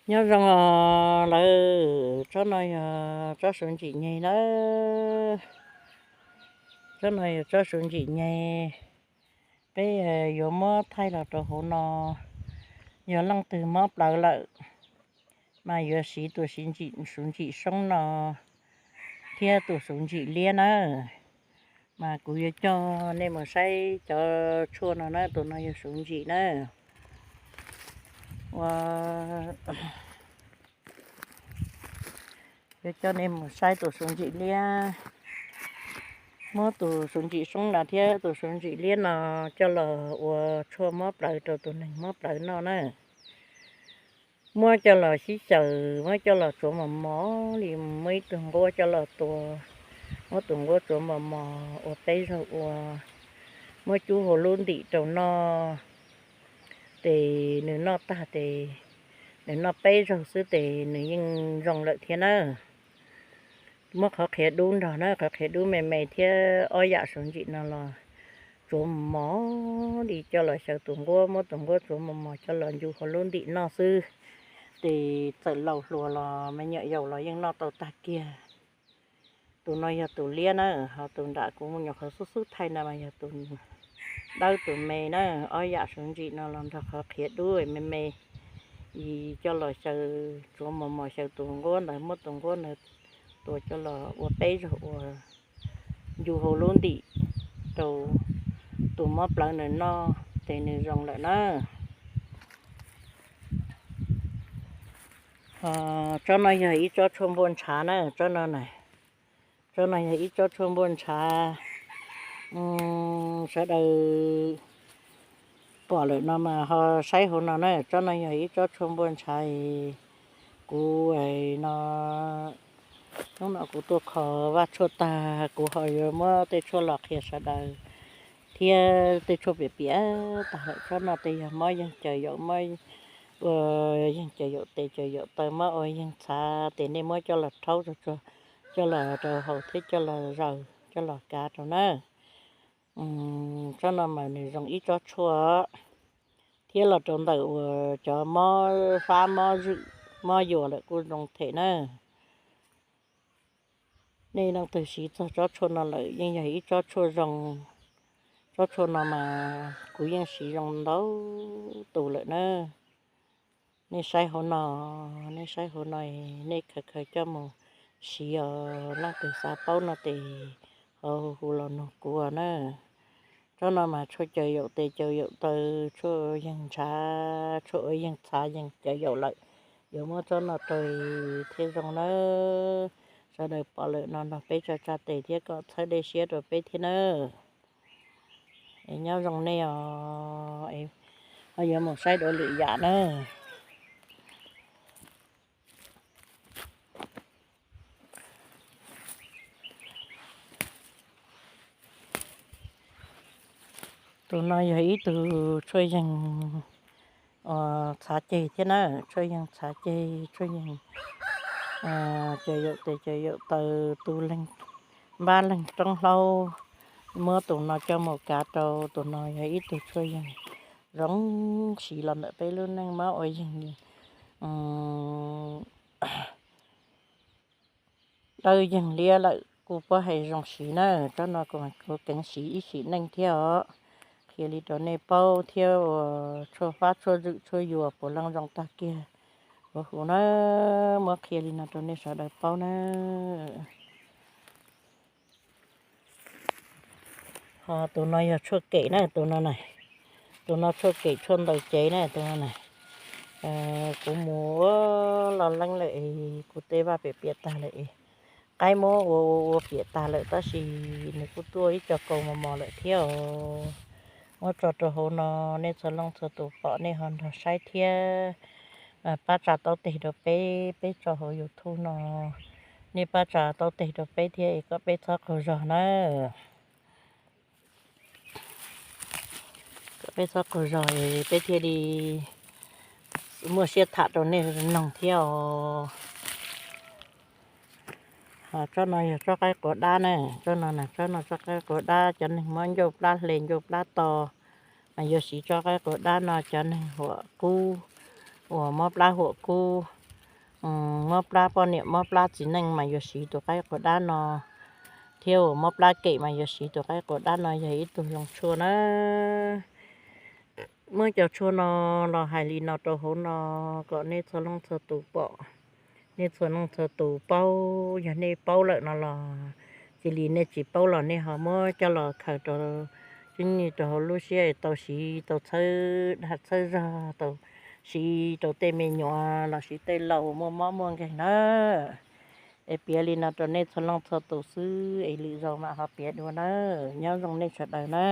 Nyob zoo os lawv, tsob no yog tsob suav ntsim nyeg na. Tsob no yog tsob suav ntsim nyeg. Peb yuav muab thaij los rau hauv no, yog leej twg mob plawv lawm mas yuav siv tus suav ntsim soob no thiab tus suav ntsim liab na. Mas kuv yuav coj nej mus saib cov tshuaj no na, tus no yog suav ntsim na. Ua Yuav coj nej mus saib tus suav ntsim liab. Muab tus suav ntsim soob no thiab tus suav ntsim liab no coj los ua tshuaj mob plawv rau tus neeg mob plawv noj na. Muab coj los sib xyaws, muab coj los tsuav mos mos li, muab ib tug nquab coj los tua, muab tus nquab tsuav mos mos ua peb zaug ua, muab cub hauv lub ntim rau noj. Ces nws noj tag ces nws noj peb zaug xwb ces nws yeej zoo lawm thiab na. Muab qhov qhiav dub nrog na, qhov qhiav dub me me thiab ob yam suav ntsim no los tsuav mos mos li coj los xyaw tus nquab, muab tus nquab tsuav mos mos coj los ncu hauv lub ntim noj xwb. Ces txawm laus hluas los me nyuam yaus los yeej noj tau tag kiag. Tus no yog tus liab na, ho tus nram kuv nyuam qhuav xub xub thaij na mas yog tus dawb tus me na. Ob yam suav ntsim no los nrog qhov qhiav dub me me, es coj los xyaw, tsuav mos mos xyaw tus nquab ntawd, muab tus nquab ntawd tua coj los ua peb zaug ua ncu hauv lub ntim rau tus mob plawv nws noj ces nws zoo lawm na. Tsob no yog ib tsob tshuaj npuaj ntshav na, tsob no na. Tsob no yog ib tsob tshuaj npuaj ntshav. Sawv daws pom lawm no mas ho saib hauv no na, tsob no yog ib tsob tshuaj npuaj ntshav. Kuv no, hnub no kuv tuaj kho vaj tshuaj tag kuv ho yuav muab tej tshuaj los qhia sawv daws thiab tej tshuaj piam piam tag lawm. Tsob no tej yog mob yeeg caws yaum, mob ua yeeg caws yaum tes caws yaum taw, mob ua yeeg txhav tes nej muab coj los rhaub, coj los rau haus thiab coj los zaws coj los kav rau na. Tsob no mas nws zoo ib tsob tshuaj thiab los rau ntawm uas cov mob fab mob zwm mob yuas lawm kuj zoo them na. Nej leej twg siv txog tsob tshuaj no lawm yeej yog ib tsob tshuaj zoo. Tsob tshuaj no mas kuv yeej siv zoo ntau tus lawm na. Nej saib hauv no, nej saib hauv no, nej khaws khaws coj mus siv os. Leej twg xav paub no tes ho hu hu los nug kuv na. Tsob no mas tshuaj caws yaum tes caws yaum taw, tshuaj yeeg ntshav, tshuaj ua yeeg txhav yeeg caws yaum lawm, yuav muab tsob no rau thiaj zoo nawb. Sawv daws pom lawm no nrog peb tsa tsa tes thiab kom txhawb dej siab rau peb thiab nawb. Es nyob zoo nej os, es ho yuav mus saib dua lwm yam na. Tus no yog ib tug tshuaj yeeg txhav ceg thiab na, tshuaj yeeg txhav ceg, tshuaj yeeg caws yaum tes caws yaum taw, tu leeg npab leeg roob hlaub, muab tus no coj mus kav rau. Tus no yog ib tug tshuaj yeeg zoo siv los ntawm peb lub neej, mob ua yeeg dawb yeeg liab lawm kuj puab hais zoo siv na. Tsob no kuv keev siv ib sim neej thiab os. Qhia li rau nej paub thiab uas tshuaj fab tshuaj zwm tshuaj yuas puav leej zoo tag kiag. Ua hu na, muab qhia li no rau nej sawv daws paub na. Ho tus no yog tshuaj kem na, tus no na, tus no tshuaj kem tshuaj ntaus cev na, tus no na. Kuv mus ua loj leeb lawm es kuv tej vaj piam piam tag lawm es qaib muab ua ua ua piam tag lawm tab sis nws kuj tuaj ib co kaus mos mos lawm thiab os. Muab tso rau hauv no, nej txhua leej txhua tus pom nej ho nrog saib thiab pab tsa taub teg rau peb, peb tso hauv YouTube no, nej pab tsa taub teg rau peb thiab es kom peb txhob qaug zog na. Kom peb txhob qaug zog es peb thiaj li muaj siab tham rau nej noog thiab os. Tsob no yog tsob qaib quav dab na, tsob no na, tsob no tsob qaib quav dab, cov neeg mob ncauj plab hle ncauj plab to mas yuav siv tsob qaib quav dab no. Cov neeg huam qub uas mob plab huam qub Mob plab poj niam mob plab txiv neej mas yuav siv tus qaib quav dab no, thiab uas mob plab kem mas yuav siv tus qaib quav dab no yog ib tug zoo tshuaj na. Muab cov tshuaj no los hais li no rau hauv no kom nej txhua leej txhua tus pom, nej txhua leej txhua tus paub. Yog nej paub lawm no los cia li, nej tsis paub los nej ho muab coj los khaws rau, tib nyuag rau hauv lub siab es tau siv tau txhawb dag txhawb zog, tau siv rau tej me nyuam los sis tej laus muaj mob muaj nkeeg na. Es piav li no rau nej txhua leej txhua tus xwb es lwm zaus mam ho piav dua na. Nyob zoo nej sawv daws na.